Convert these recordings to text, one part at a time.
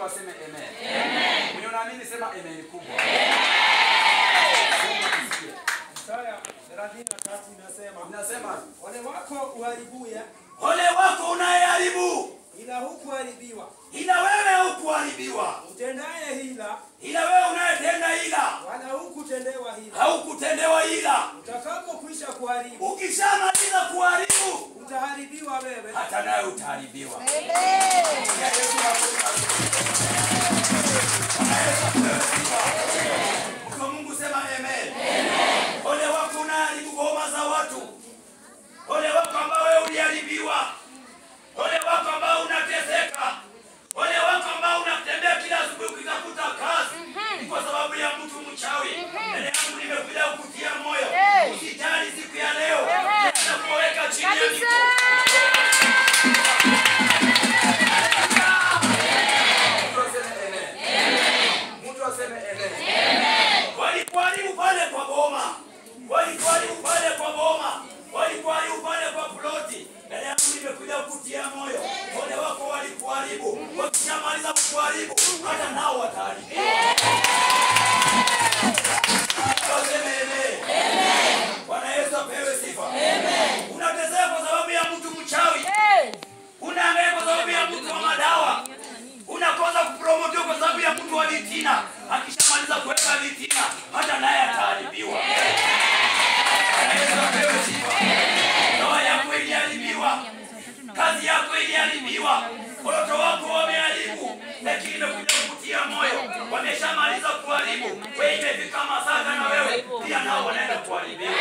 aseme amen. Amen. Mwenye unaamini sema amen kubwa. Amen. Isaya 33 inasema. Inasema ole wako uharibuye. Ole wako unayeharibu. Ila hukuharibiwa. Ila wewe hukuharibiwa. Utendaye hila. Ila wewe unayetenda hila. Wala hukutendewa hila. Haukutendewa hila. Utakapokwisha kuharibu. Ukishamaliza kuharibu, utaharibiwa wewe. Hata nawe utaharibiwa. Amen. Kwa Mungu sema amen. Amen. Ole wako unaharibu boma za watu. Ole wako ambao wewe uliharibiwa. Ole wako ambao unateseka. Ole wako ambao unatembea kila asubuhi ukitafuta kazi. Ni kwa sababu ya mtu mchawi. Mbele yangu nimekuja kukutia moyo. Usijali siku ya leo. Nitakuweka chini ya miguu. Mtu aseme amen. Walikuharibu pale kwa boma. Walikuharibu pale kwa boma. Walikuharibu pale kwa ploti. Mbele yangu nimekuja kukutia moyo. Ole wako walikuharibu. Wakishamaliza kukuharibu, hata nao wataharibiwa. Bwana Yesu apewe sifa. Amen. Unateseka kwa sababu ya mtu mchawi. Unahangaika kwa sababu ya mtu wa madawa. Unakosa kupromotiwa kwa sababu ya mtu wa vitina. Akishamaliza kuweka vitina, hata naye ataharibiwa. Bwana Yesu apewe sifa. Ndoa yako iliharibiwa. Kazi yako iliharibiwa. Watoto wako wameharibu, lakini nimekuja kukutia moyo. Wameshamaliza kuharibu. Wewe imefika masaa na wewe pia nao wanaenda kuharibiwa.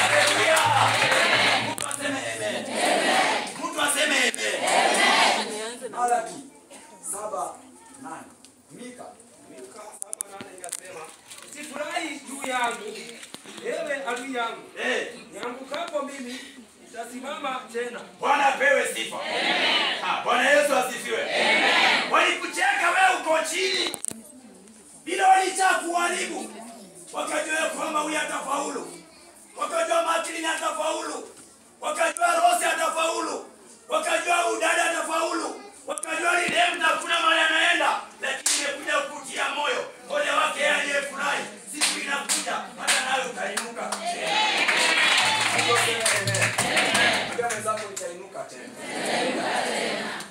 Haleluya. Mtu aseme amen. Mtu aseme amen. Malaki 7:8. Mika. Mika 7:8 inasema, usifurahi juu yangu, ewe adui yangu. Niangukapo mimi nitasimama tena. Bwana apewe sifa. Amen. Bwana Yesu asifiwe. Amen. Walikucheka wewe uko chini. Bila walitaka kuharibu. Wakajua kwamba huyu atafaulu. Wakajua Martin atafaulu. Wakajua Rose atafaulu. Wakajua udada atafaulu. Wakajua Lilem hakuna mahali anaenda, lakini imekuja kukutia moyo. Ole wake aliyefurahi, siku inakuja hata nawe utainuka. Mwambie mwenzako nitainuka tena.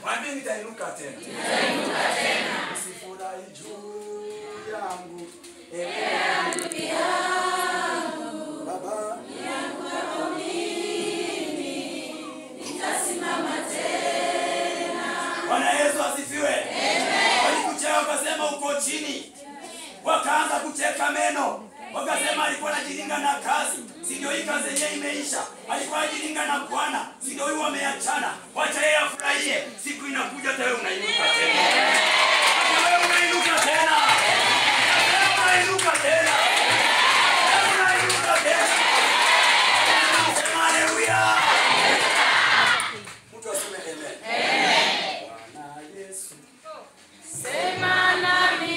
Mwambie nitainuka tena. Usifurahi juu yangu. Baba mimi nitasimama tena. Bwana Yesu asifiwe. Walikucheka wakasema uko chini. Wakaanza kucheka meno. Wakasema alikuwa anajilinga na kazi, si ndio hii kazi yenyewe imeisha. Alikuwa anajilinga na Bwana, si ndio huyu wameachana. Wacha yeye afurahie. Siku inakuja hata wewe unainuka tena. Hata wewe unainuka tena. Hata wewe unainuka tena. Hata wewe unainuka tena. Sema haleluya. Mtu aseme amen. Amen. Bwana Yesu. Sema nami,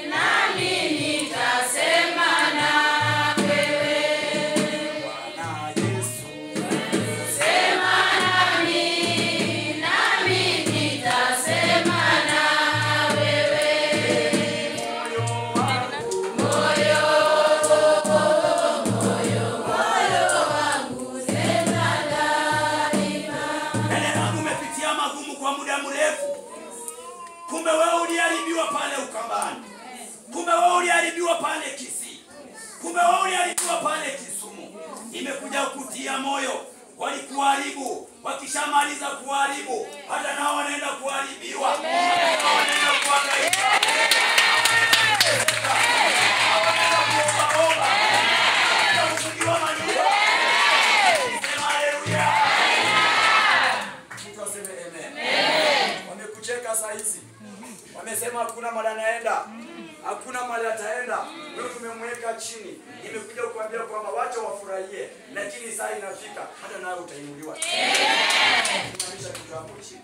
nami nitasema na wewe. Bwana Yesu. Sema nami, nami nitasema na wewe. Moyo wangu. Moyo, moyo, moyo wangu sema daima. Mbele yangu umepitia magumu kwa muda mrefu. Kumbe wewe uliharibiwa pale Ukambani. Kumbe wewe uliharibiwa pale Kisii. Kumbe wewe uliharibiwa pale Kisumu. Nimekuja kukutia moyo. Walikuharibu, wakishamaliza kuharibu, hata nao wanaenda kuharibiwa. Hata nao wanaenda kuhangaika. Wanaenda kuombaomba. Wanaenda kufungiwa manyumba. Sema haleluya. Mtu aseme amen. Wamekucheka saa hizi. Wamesema hakuna mahali anaenda. Hakuna mahali ataenda. Wewe tumemweka chini. Nimekuja kukuambia kwamba wacha wafurahie, lakini saa inafika hata nawe utainuliwa. Simamisha kichwa hapo chini.